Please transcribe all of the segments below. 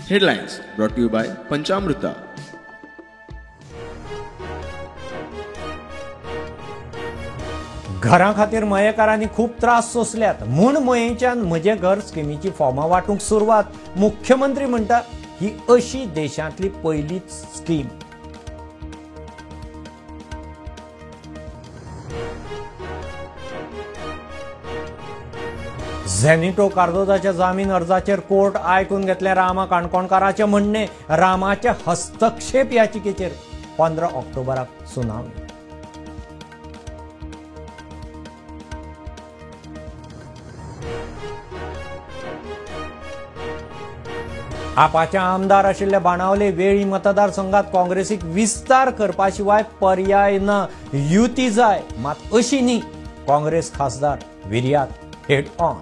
Headlines brought to you by Panchamruta. घरां खातीर मयेकारांनी खूब त्रास सोंसल्यात म्हूण मयेच्यान म्हजें घर स्किमीची फॉर्मां वांटूंक सुरवात. मुख्यमंत्री म्हणटा ही अशी देशांतली पयलीच स्कीम. झेनिटो कार्दोजाच्या जामीन अर्जाचेर कोर्ट आयकून घेतलें रामा काणकोणकाराचें म्हणणें. रामाच्या हस्तक्षेप याचिकेचेर 15 ऑक्टोबराक सुनावणी. आपाचे आमदार आशिल्ले बाणावले वेळी मतदारसंघात काँग्रेसीक विस्तार करपा शिवाय पर्याय ना, युती जाय मात अशी न्ही. काँग्रेस खासदार विर्यात हेड ऑन.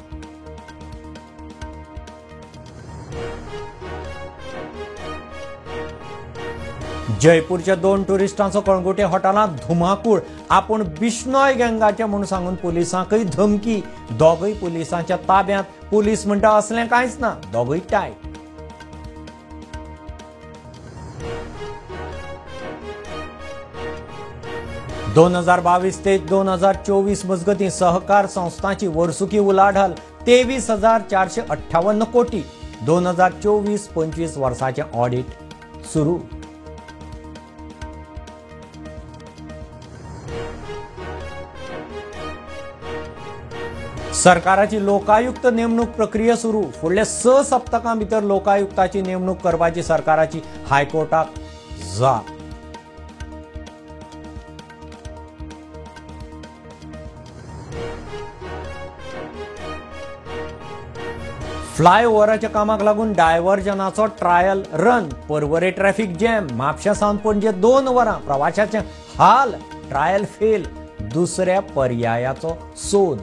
जयपूरच्या 2 टुरिस्टांचो कळंगुटे हॉटेलांत धुमाकूळ. आपूण बिश्नोय गँगाचे म्हूण सांगून पुलिसांकय धमकी. दोगूय पुलिसांच्या ताब्यांत. पुलीस म्हणटा असलें कांयच ना, दोगूय टायट. 2022 ते 2024 मजगतीं सहकार संस्थांची वर्सुकी उलाढाल 23,458 कोटी. 2024-25 वर्साचें ऑडिट सुरू. सरकाराची लोकायुक्त नेमणूक प्रक्रिया सुरू. फुडल्या 6 सप्तकां भितर लोकायुक्ताची नेमणूक करपाची सरकाराची हायकोर्टाक जाप. फ्लायओव्हराच्या कामाक लागून डायव्हर्जनाचो trial run. Porvorim traffic jam. म्हापशा सावन पणजे 2 वरां. प्रवाशाचे हाल. Trial fail. दुसऱ्या पर्यायाचो सोद.